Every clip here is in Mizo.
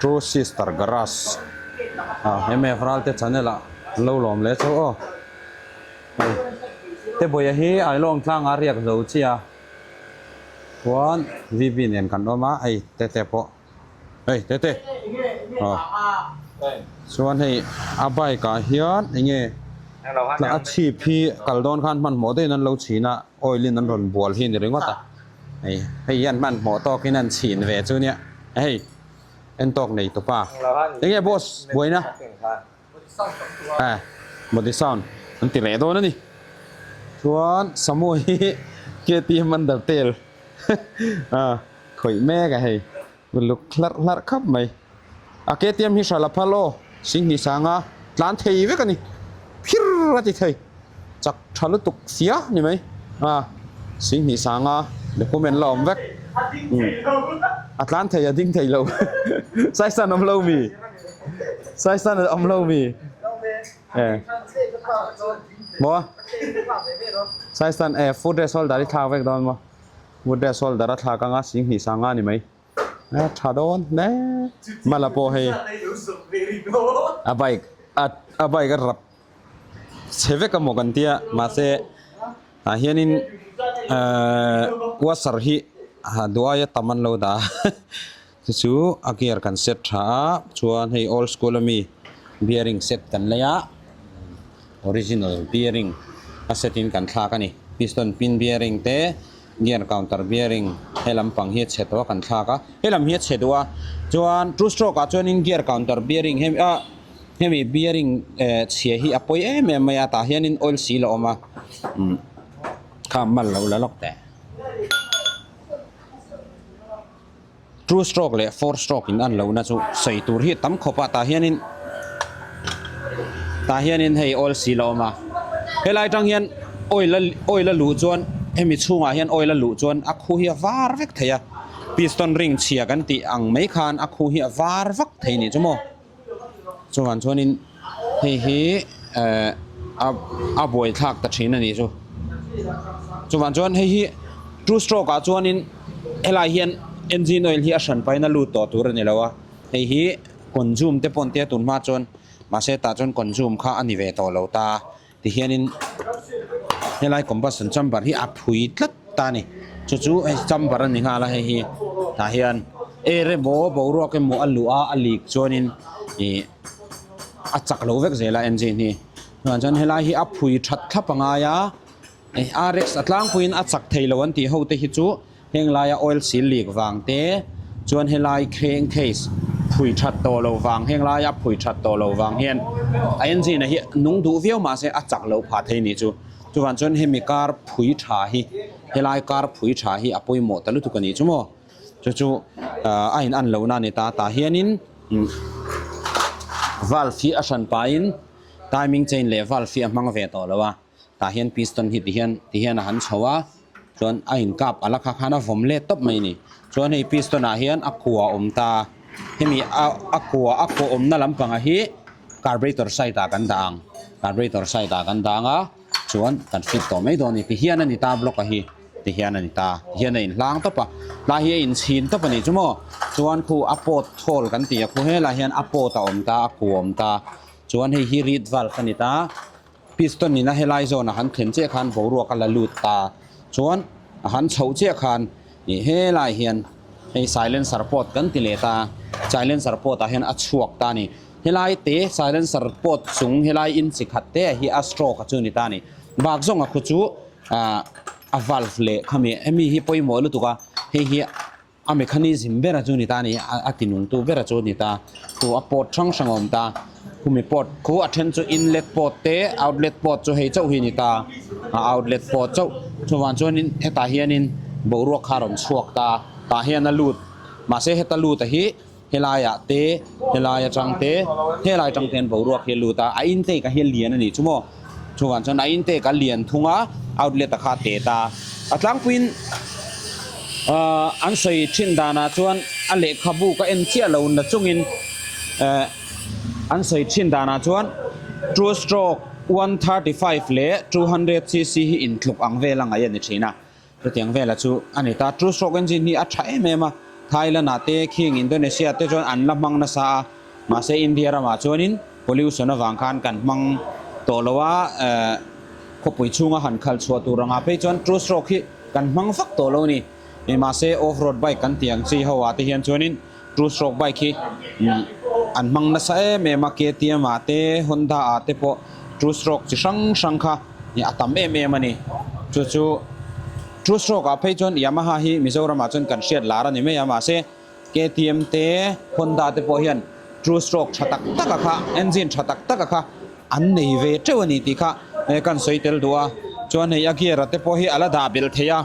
True Sister Garage ah MF Ralte channel ah an lo lawm leh chauh aw. Hei Tebawiha hi Ailawng tlangah a riak zo chiah a, chuan VB nen kan awm a, hei Tete pawh hei Tete aw chuan hei a bike ah hian eng nge a chhip hi kal dawn khan hmanhmawh deuhin an lo chhin a, oil in an rawn bual hi a ni ringawt a. Hei hei hian hmanhmawh tawkin an chhin ve chu nia hei en tawk nei tawpa enge boss buaina eh body sound an ti leh dawn a ni chuan Samu hi KTM Undertale a khawih mek a hei uluk hlarh hlarh khap mai a KTM hi hral a phal aw Singhnih sanga tlan thei vek a ni phir a ti thei. Chak tha lutuk sia ni mai a Singhnih sanga document la awm vek a tlan thei a ding thei lo Saisan awm lo mi Saisan awm lo mi e maw Saisan e foot rest holder i thlak vek dawn maw foot rest holder a thlak anga Singhnih sanga ni mai a tha dawn hle mala pawh hei a bike a bike a rap chhe vek amaw kan tia mahse tah hianin ehh washer hi duaia tam an lo dah a chu chu a gear kan set tha a chuan hei old school ami bearing set kan lei a original bearing a set in kan thlak a ni piston pin bearing te gear counter bearing he lampang hi a chhe tawh a kan thlak a helam hi a chhe duh a chuan two stroke ah chuanin gear counter bearing hemi ah. Hemi bearing eh chhia hi a pawi em em mai a tah hianin oil seal a awm a umm kha mal lo la lawk teh. Two stroke leh four stroke in an lohna chu sawi tur hi a tam khawp a tah hianin tah hianin hei oil seal a awm a helai atang hian oil a oil a luh chuan hemi chhungah hian oil a luh chuan a khu hi a var vek thei a piston ring chhia kan tih ang mai khan a khu hi a var vak thei nih chu maw. Chuvang chuanin hei hi ehh a a buaithlak ta thin a nih chu. Chuvang chuan hei hi two stroke ah chuanin helai hian engine oil hi a hran pahin a lut tawh tur a ni lo a, hei hi consume te pawh an tia tun hma chuan mahse tah chuan consume kha a ni ve tawh lo ta. Tihianin helai combustion chamber hi a phui tlat ta a ni chu chu hei chamber a ni nghal a hei hi tah hian air emaw boruak emaw a luh a a leak chuanin ih a chak lo vek zel a engine hi chuan chuan helai hi a phui that thlap a ngai a hei RX a tlangpuiin a chak thei lo an tih ho te hi chu. Heng laia oil seal leak vang te chuan helai crank case phui that tawh lo vang heng laia phui that tawh lo vang hian a engine a hi nung duh viau mahse a chak loh phah thei nih chu. Chuvang chuan hemi car phui tha hi helai car phui tha hi a pawimawh ta lutuk a nih chu maw. Chu chu a in an lohna a ni ta tah hianin valve hi a hran pahin timing chain leh valve hi a hmang ve tawh lo a. Tah hian piston hi tihian tihian a han chho a chuan a inkap a la kha khan a vawm let tawp mai a ni. Chuan hei piston ah hian a kua a awm ta a, hemi a a kua a kua awmna lampangah hi carburetor side ah kan dah ang, carburetor side ah kan dah ang a chuan kan fit tawh mai dawn a ni. Tihian a ni ta block a hi tihian a ni ta tihian a inhlang tawp a tlai hi a inchhin tawp a nih chu maw chuan khu a pot hole kan tih a khu helaiah hian a pot a awm ta a kua a awm ta chuan hei hi reed valve a ni ta. Piston in a helai zawn a han thlen chiah khan boruak a la lut ta chuan a han chhoh chiah khan ih helai hian hei silencer pawt kan ti leh ta silencer pawt ah hian a chhuak ta a ni helai te silencer pawt chung helai in chi khat te hi a stroke a chu ni ta a ni bak zawng a khu chu ah a valve leh khami hemi hi pawimawh lutuk a hei hi. A mechanism bera chu ni ta a ni, a ti nungtu bera chu ni ta. Khu a port hrang hrang a awm ta, khumi port khu a then chu inlet port te outlet port chu hei chauh hi ni ta, a outlet port chauh. Chuvang chuanin hetah hianin boruak kha a rawn chhuak ta, tah hian a lut, mahse heta lut a hi helaiah te helai atang te helai atang te hian boruak hi a lut a, a intake a hi a lian a nih chu maw. Chuvang chuan a intake a lian thung a, outlet a kha a te ta. A tlangpuiin ahh an sawi thin danah chuan a lehkhabu ka en chiah lo na chungin eh an sawi thin danah chuan two stroke 135 leh 200 cc hi intluk ang vel a ngaih a ni thin a. Chutiang vela chu a ni ta. Two stroke engine hi a tha em em a. Thailand ah te khing Indonesia te chuan an la hmang nasa a, mahse India ramah chuanin pollution avang khan kan hmang tawh lo a, khawpui chhunga han khalh chhuah tur anga phei chuan two stroke hi kan hmang vak tawh lo a ni. Mahse off road bike kan tih ang chi ho ah te hian chuanin two stroke bike hi an hmang nasa em em a, KTM ah te Honda ah te pawh two stroke chi hrang hrang kha a tam em em a ni. Chu chu two stroke ah phei chuan Yamaha hi Mizoram ah chuan kan hriat lar a ni mai a, mahse KTM te Honda te pawh hian two stroke tha tak tak a kha engine tha tak tak a kha an nei ve teuh a ni tih kha kan sawi tel duh a, chuan hei a gear a te pawh hi a la dah belh thei a.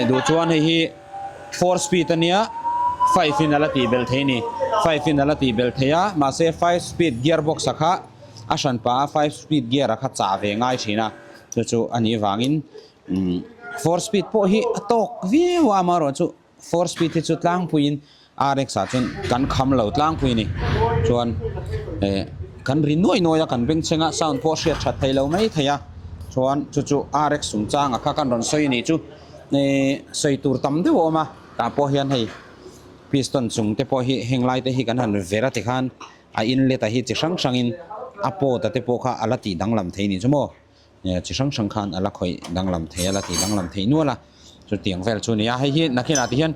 Duh chuan hei hi four speed a nia five in a la tih belh thei a ni five in a la tih belh thei a mahse five speed gear box a kha a hran pah a five speed gear a kha chah ve ngai thin a chu chu a nih vangin four speed pawh hi a tawk viau a amaherawhchu Four speed hi chu tlangpuiin RX ah chuan kan kham lo tlangpui a ni. Chuan eh kan ri nuai nuai a kan bengchheng a sound pawh hriat that thei lo mai thei a. Chuan chu chu RX chungchang a kha kan rawn sawi a nih chu eh sawi tur tam deuh a awm a. Tah pawh hian hei piston chung te pawh hi heng lai te hi kan han ver a tikhan a inlet a hi chi hrang hrangin a pawt a te pawh kha a la tih danglam thei a nih chu maw. Chi hrang hrang khan a la khawih danglam thei a la tih danglam theih nual a chutiang vel chu a ni a hei hi nakinah ti hian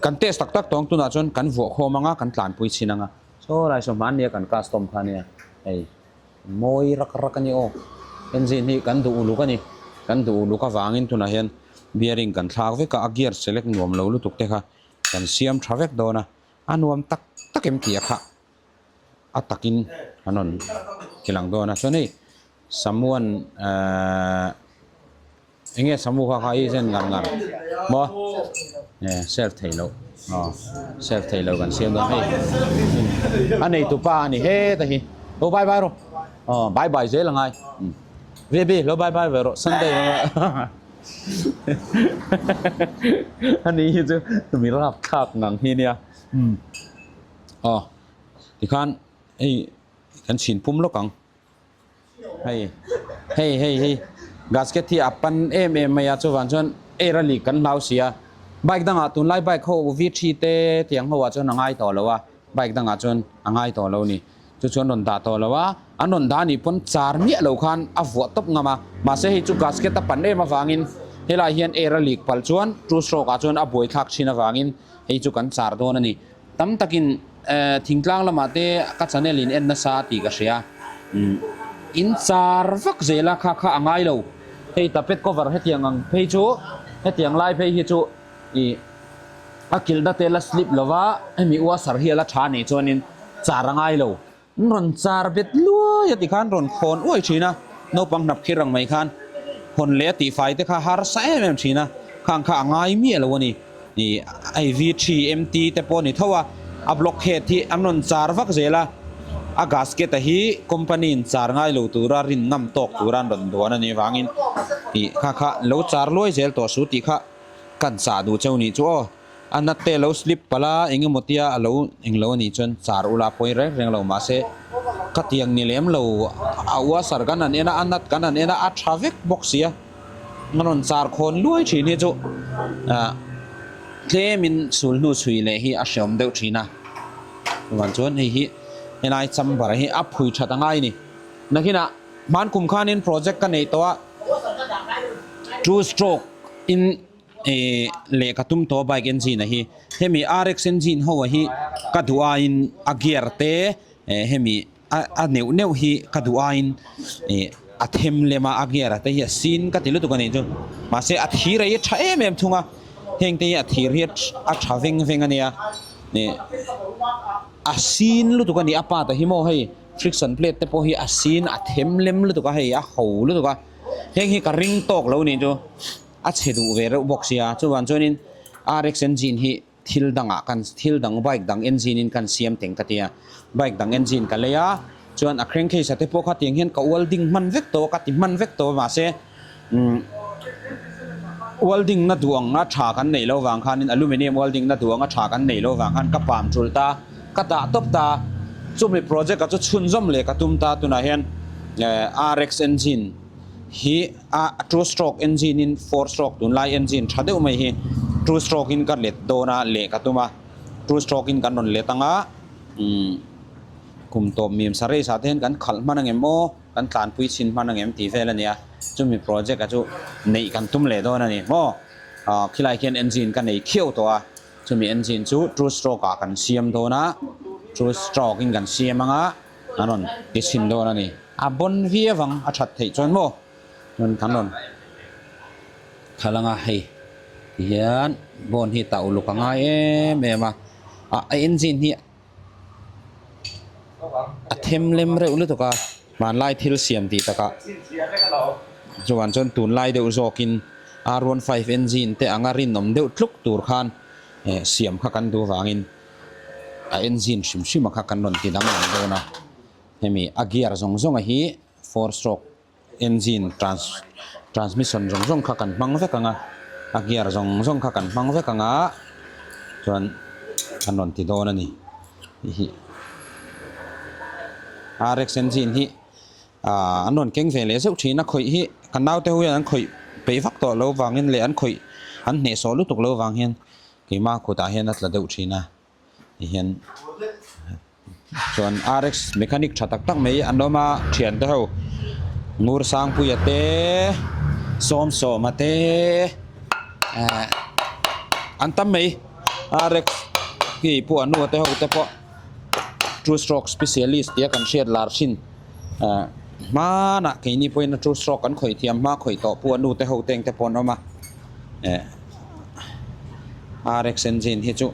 kan test tak tak tawng tunah chuan kan vuah khawm anga kan tlanpui chhin anga saw lai saw hmannia kan custom kha ania hei mawi rak rak a ni aw engine hi kan duh uluk a ni kan duh uluk avangin tunah hian bearing kan thlak vek a a gear select nuam lo lutuk te kha kan siam tha vek dawn a a nuam tak tak em tih a kha a takin an rawn ti lang dawn a chuan hei Samuan ehh eng nge Samu kha kha i zen ngar ngar maw eh self theih loh aw self theih loh kan siam dawn hei a nei tupa a ni heta hi lo bye bye rawh aw bye bye zel a ngai Baby lo bye bye ve rawh Sunday ani hi chu mi rapthlak ngang hi nia aw tikhan hei kan chhin pum lawk ang. Hei hei hei hi gasket hi a pan em em mai a chuvang chuan air a leak kan hlau si a bike dangah tunlai bike ho V three te tiang ho ah chuan a ngai tawh lo a bike dangah chuan a ngai tawh lo a ni chu chuan rawn dah tawh lo a an rawn dah anih pawn char miah lo khan a vuah tawp ngam a mahse hei chu gasket a pan em avangin helai hian air a leak palh chuan two stroke ah chuan a buaithlak thin avangin hei chu kan char dawn a ni. Tam takin thingtlang lamah te ka channel in en nasa tih ka hria. In char vak zel a kha kha a ngai lo. Hei tapet cover hetiang ang phei chu hetiang lai phei hi chu ih a kilhna te la slip lova hemi washer hi a la tha anih chuanin char a ngai lo. An rawn char bet luai a ti khan rawn khawn uai thin a, naupang hnap khir ang mai khan hawn leh a tihfai te kha harsa em em thin a, khang kha a ngai miah lo a ni. Ih hei V three M T te pawh a ni tho a, a block head hi an rawn char vak zel a, a gasket a hi company in char ngai lo tura rin ngam tawk tura an rawn duan a nih vangin ih kha kha lo char luai zel tawh su tih kha kan chah duh cheu nih chu aw. A nat te lo slip palh a, eng emaw tia a lo eng lo a nih chuan char ula pawi reng reng lo mahse ka tiang ni lem lo a uasar kan han en a, a nat kan han en a, a tha vek bawk si a, a rawn char khawn luai thin hi chu ah tlemin sul hnu chhui leh hi a hreawm deuh thin a, chuvang chuan hei hi helai chamber hi a phui that a ngai a ni. Nakinah hman kum khanin project ka neih tawh a, two stroke in. Ehh lehkha tum tawh bike engine a hi hemi RX engine ho a hi ka duh aiin a gear te eh hemi a a neuh neuh hi ka duh aiin eh a them lem a a gear a te hi a sin ka ti lutuk a nih chu mahse a thir a hi a tha em em thung a heng te hi a thir hi a tha veng veng a nia eh a sin lutuk a ni a part a hi maw hei friction plate te pawh hi a sin a them lem lutuk a hei a ho lutuk a heng hi ka ring tawk lo a nih chu. A chhe duh ve reuh bawk sia, chuvang chuanin RX engine hi thil dangah kan thil dang bike dang engine in kan siam teng ka tia, bike dang engine ka lei a, chuan a crankcase a te pawh kha tiang hian ka welding hman vek tawh a, ka ti hman vek tawh a mahse umm welding na duh ang a tha kan neih loh vang khanin aluminium welding na duh ang a tha kan neih loh vang khan ka pam tul ta, ka dah tawp ta, chumi project a chu chhunzawm leh ka tum ta tunah hian RX engine. Hi a two stroke engine in four stroke tunlai engine tha deuh mai hi two stroke in ka let dawn a leh ka tum a. Two stroke in kan rawn let anga umm kum tawp mim sa race ah te hian kan khalh hman angem aw kan tlanpui chhin hman angem tih vel a nia chumi project a chu neih kan tum leh dawn a ni maw ah khilai khian engine ka nei khiau tawh a chumi engine chu two stroke ah kan siam dawn a two stroke in kan siam anga an rawn ti chhin dawn a ni a bawn viau ang a that theih chuan maw chuan kan rawn khalh anga hei. Tihian bone hi tah uluk a ngai em em a, ah a engine hi a them lem reuh lutuk a, hmanlai thil siam tih takah chuan chuan tunlai deuh zawkin R 15 engine te anga rinawm deuh tluk tur khan eh siam kha kan duh vangin a engine hrim hrim a kha kan rawn ti danglam dawn a, hemi a gear zawng zawng a hi four stroke. Engine trans transmission zawng zawng kha kan hmang vek ang a, a gear zawng zawng kha kan hmang vek ang a, chuan an rawn ti dawn a ni hei hi RX engine hi ah an rawn keng ve leh zeuh thin a khawih hi kan naute ho hian an khawih peih vak tawh lo vangin leh an khawih an hnehsawh lutuk lo vang hian keimah kutah hian a tla deuh thin a. Tihian chuan RX mechanic tha tak tak mai an awm a thiante ho Ngur Sangpuia te Sawmsawma te eh an tam mai RX hi pawh an nu te ho te pawh two stroke specialist tia kan hriat lar thin eh hmanah keini pawhin a two stroke kan khawih thiam hma khawih tawh pawh an nu te ho te engte pawh an awm a eh. RX engine hi chu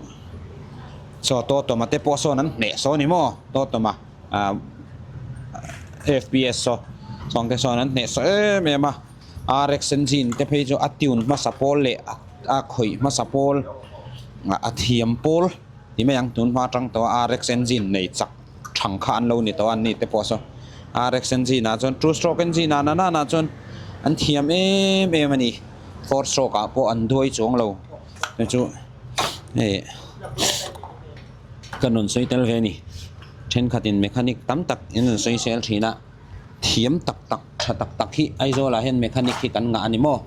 chaw to tawma te pawh sawn an hneh saw ni maw to tawma ah FPS saw sawng te sawn an hneh saw em em a RX engine te phei chu a tune hmasa pawl leh a khawih hmasa pawl a thiam pawl ti mai ang tun hma atang tawh a RX engine nei chak thang kha an lo ni tawh a an ni te pawh saw RX engine ah chuan two stroke engine ah na na chuan an thiam em em a ni. Four stroke ah pawh an duai chuang lo te chu hei ka rawn sawi tel ve a ni thenkhatin mechanic tam tak in rawn sawi sel thin a thiam tak tak tha tak tak hi Aizawl ah hian mechanic hi kan ngah a ni maw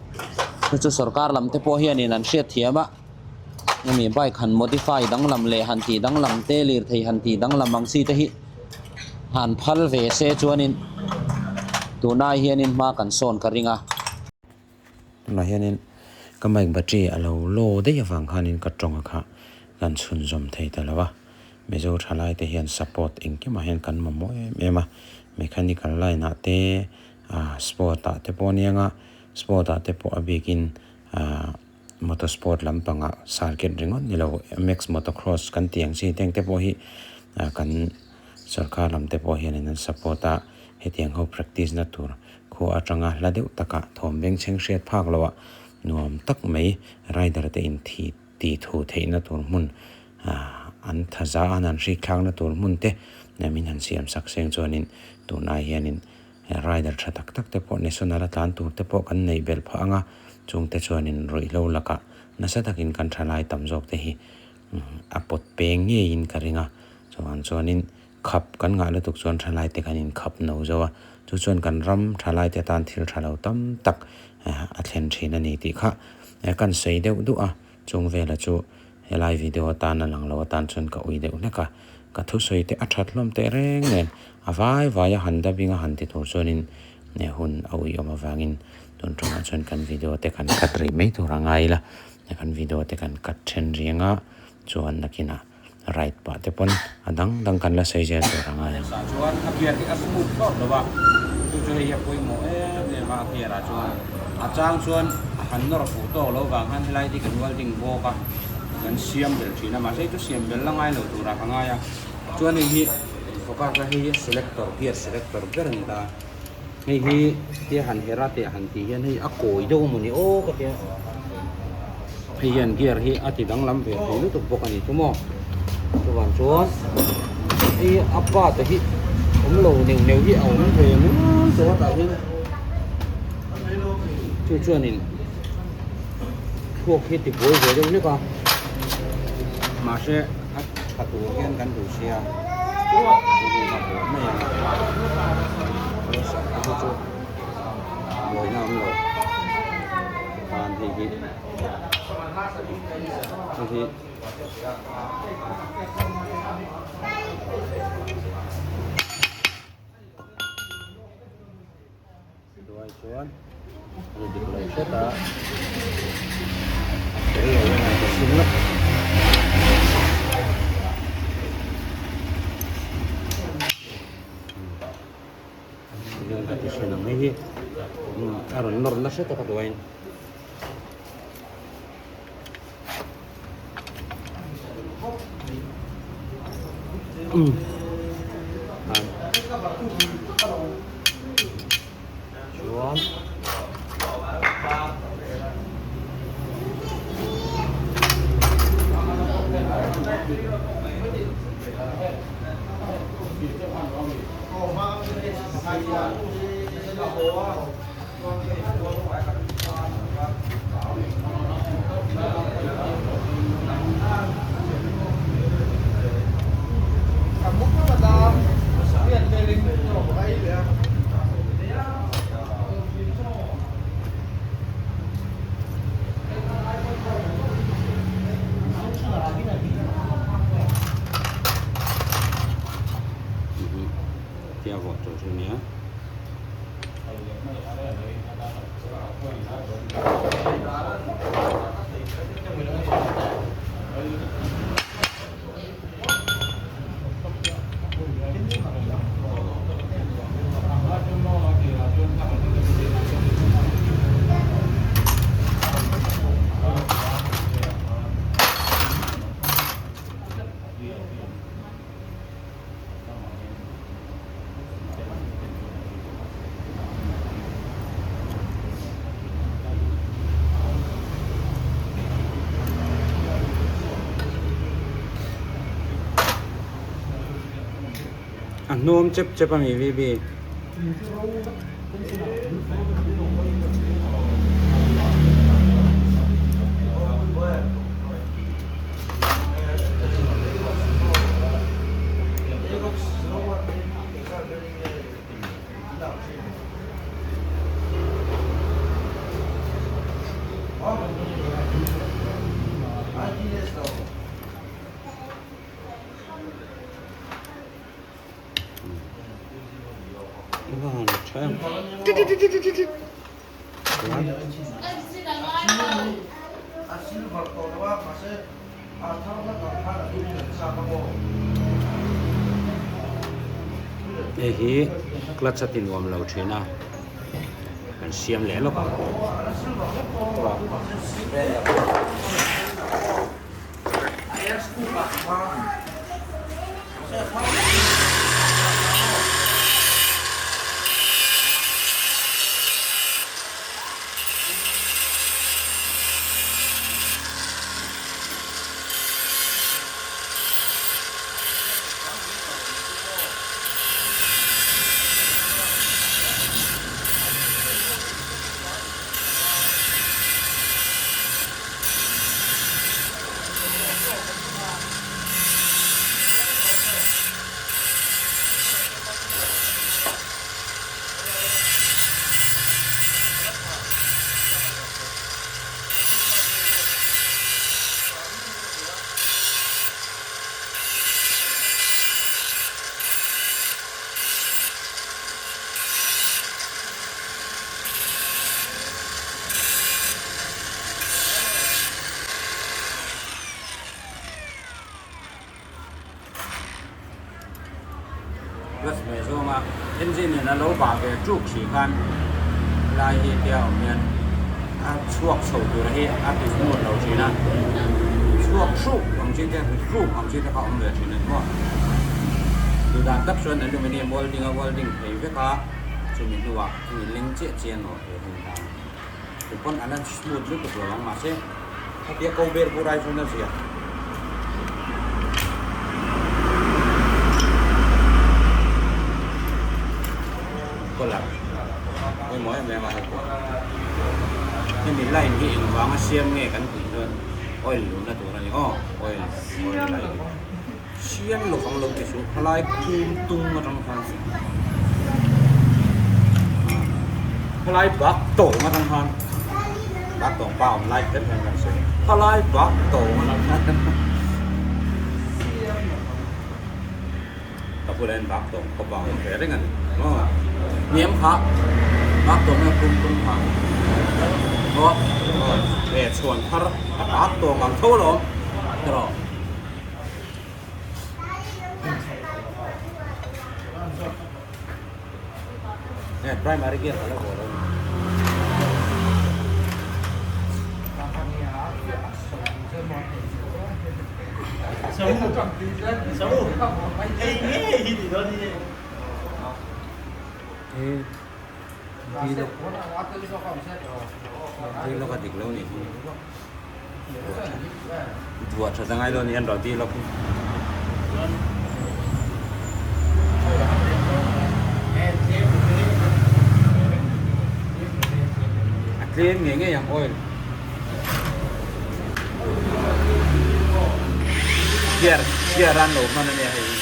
chu chu sorkar lam te pawh hianin an hriat thiam a hemi bike han modify danglam leh han tih danglam te lirthei han tih danglam ang chi te hi han phal ve se chuanin tunai hianin hma kan sawn ka ring a. Tunah hianin ka mic battery a lo low daih avang khanin ka tawng a kha kan chhunzawm thei ta lo a, Mizo thalai te hian support engkimah hian kan mamawh em em a, mechanical line ah te ah sport ah te pawh aniang a, sport ah te pawh a bikin ah motor sport lampangah circuit ringawt ni lo MX motocross kan tih ang chi te ang te pawh hi ah kan Sorkar lam te pawh hianin an support a, hetiang ho practice na tur khua atanga hla deuh takah thawm bengchheng hriat phak loah nuam tak mai rider te in thi ti thu theihna tur hmun an thaza an han hrik thlakna tur hmun te min han siam sak seng chuanin tunlai hianin rider tha tak tak te pawh national a tlan tur te pawh kan neih belh phah anga chungte chuanin ruihhlo lakah nasa takin kan thalai tam zawk te hi a pawt peng ngeiin ka ring a chuan chuanin khap kan ngah lutuk chuan thalai te kan inkhap no zo a chu chuan kan ram thalai te tan thil tha lo tam tak a thlen thin a ni tih kha kan sawi deuh duh a chung vela chu helai video atan a lang lo atan chuan ka ui deuh hlek a ka thusawi te a that hlawm teh reng nen a vai vai a han dubbing a han ti tur chuanin hun a ui awm avangin tun tawngah chuan kan video te kan cut rih mai tur a ngai ila. Kan video te kan cut then riang a, chuan nakinah right pah te pawn a dang dang kan la sawi zel tur a ngai ang. Tah chuan a gear hi a smooth thlawt lo a, chu chu hei hi a pawimawh em em a, a gear ah chuan a chang chuan a han nawr fuh tawk lo vang khan helai te kan welding bawk a, kan siam belh thin a, mahse chu siam belh la ngai lo turah ka ngai a, chuan hei hi focus a hei hi selector gear selector ber a ni ta. Hei hi tia han her a teh han tih hian hei a kawi deuh a mawni aw ka tia hei hian gear hi a ti danglam ve thei lutuk bawk a ni chu maw chuvang chuan hei a part hi awm lo neuh neuh hi a awm ve nual tawh a tah hian chu chuanin thluak hi ti buai ve deuh hlek a mahse a tha tur hian kan duh sia a buai mai ang a hi chu buaina awm lo tikhan hei hi. Hei hi Duai chuan a ni dik lo hret a, a fel lo em a ka sim lawk. Tihian ka ti hre ang hei hi a rawn nawr na hret a ka duaiin. Chuan Tia vuah tur chu nia. A hnawm chep chep a mi VB. Hei hi clutch a ti nuam lo thin a kan siam leh lawk ang. Clutch ve zawnga engine in a lo bah ve tuk si khan helai hi tia awm hian a chhuak chho tur hi a ti smooth lo thin a, chhuak hruk ang chi te ri hruk ang chi te kha a awm ve thin a ni maw. Duhdan tak chuan aluminium welding a welding thei vek a, chumi hnuah hemi leng chiah chiah a nawh tur hi a ni ta. Tupawn a la smooth lutuk lo ang mahse khatia ko ber bur ai chuan a zia. Color pawimawh em em a hei pawh. Hemi line hi engvanga siam nge kan tih chuan oil luhna tur a ni aw oil oil line hi. Siam lovang lo ti suh khalai khum tung atang khan khalai bak tawng atang khan. Baktawng pa awm lai kher hian kan sawi. Khalai Baktawng a lo Ka bulah hian Baktawng khawpa a awm ve reng a ni. Aw hniam kha Baktawng hian kum tum kha aw e chhuan thar a Baktawng ang tho alawm tiraw. Nge primary gear ka lo haw lo ni. Dilok a dik lo ni hi. Vuah tha zangai lo ni an rawn dilok hi. A tlem ngei ngei ang oil. Gear gear an lo hman ania hei hi.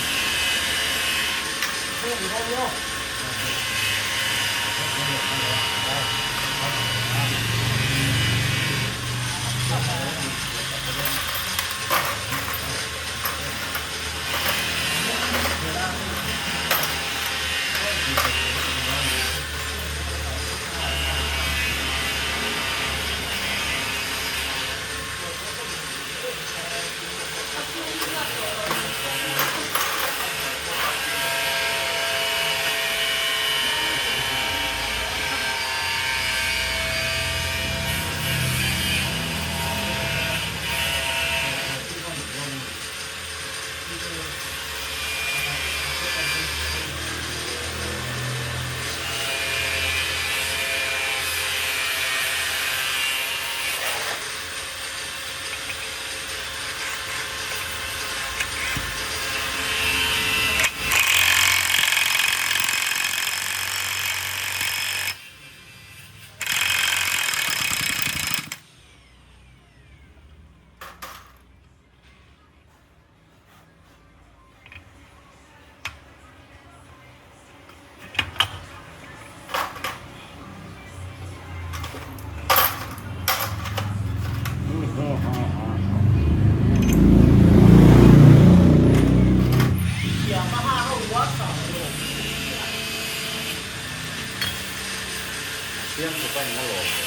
Siam chu ka in a lawm ve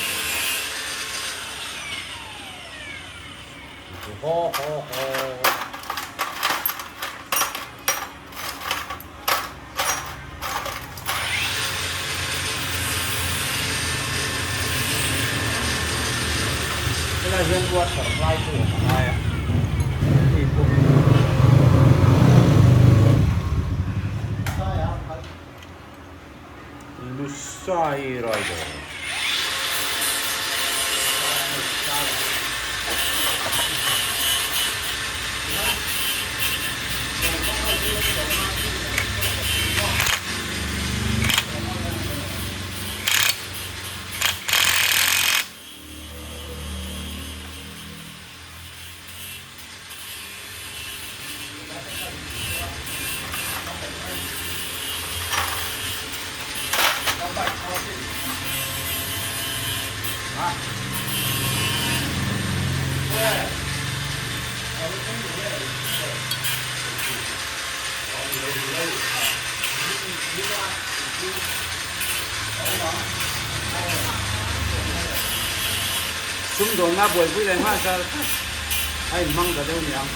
Haw haw haw. Helai hian washer lai chu awm a ngai a, hei pawh Lusai Rider. Sumdawnna buaipui leh nghal char char a inhmang ta deuh niang.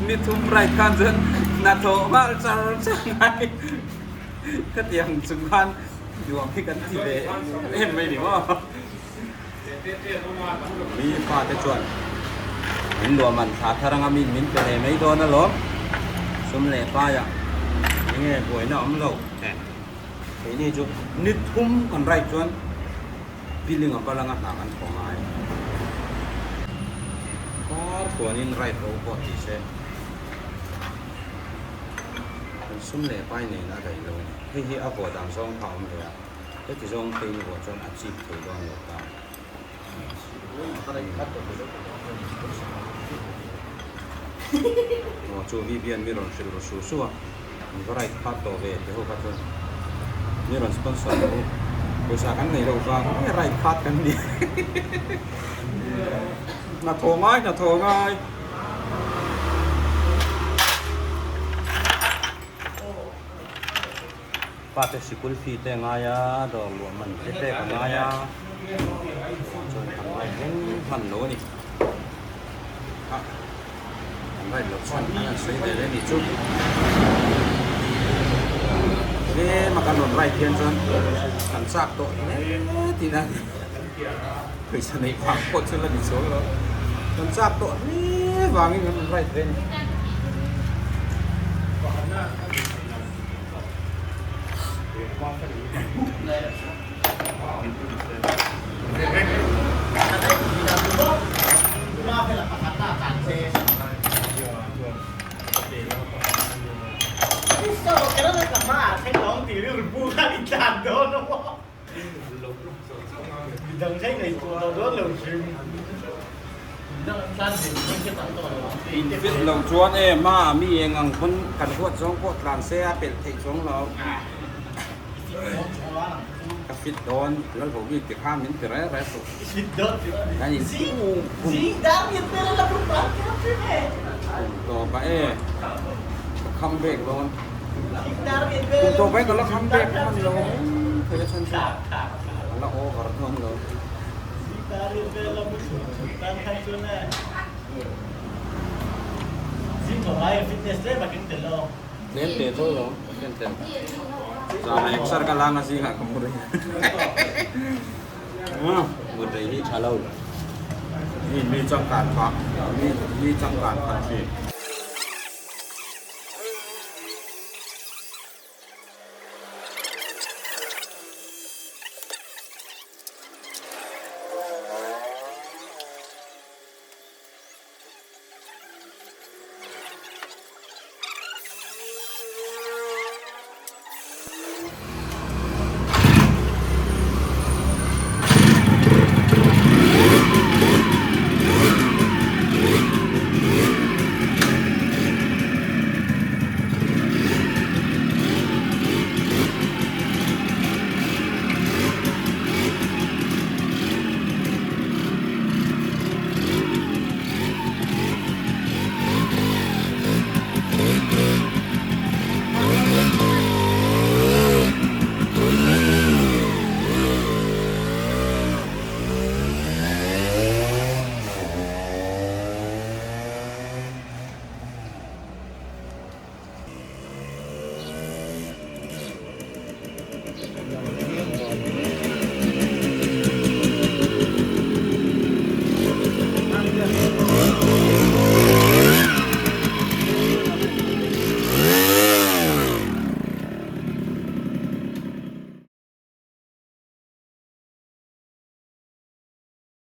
Ni thum right khan chuan hnathawh nghal char char ngai ka ti ang chung khan nuam hi kan ti ve em mai ni maw. Mi fate chuan min luah man thla thar anga min min pe leh mai dawn alawm sum leh paiah enge buaina awm lo eh keini chu ni thum kan right chuan building a bal anga hna kan thawh ngai kar tluanin right ro pawh ti se kan sum leh pai nen a daih lo a ni hei hi a vuah dan zawng kha a awm ve a. Heti zawng phei ni buah chuan a chip thei dawn lo ta. Aw chu Vivian mi rawn hrilh ru su su a, an va right khat tawh ve ti ho kha chuan mi rawn sponsor lo. Pawisa kan nei loh vang nge ride khat kan ni. Hnathawh ngai hnathawh ngai. Pate sikul fee te a ngai a, dawr luah man te pek a ngai a, chuan kan ride reng hman lo a ni. Ah, kan ride loh chuan an han sawi ve leh a nih chu. Tlem a kan rawn ride hian chuan kan chak tawh hle tih na a ni. Pawisa neih vang pawh chu la ni chuang lo. Kan chak tawh hle vangin kan rawn ride ve a ni. Fit lo chuan e ma mi eng ang pawn kan huat zawng pawh tlan se a pelh theih chuang lo. Ka fit dawn lal ho bik ti kha min ti reng reng suh. Kan in kum tawp ah e ka kham bek dawn. Kum tawp ah e ka la kham bek hman lo thei a chhan chu a la over dawn lo. Tlem te tho lo tlem tlem zan exer ka langa zingah ka mu rei mut rei hi tha lo mi mi changkan phah mi mi changkan phah thin.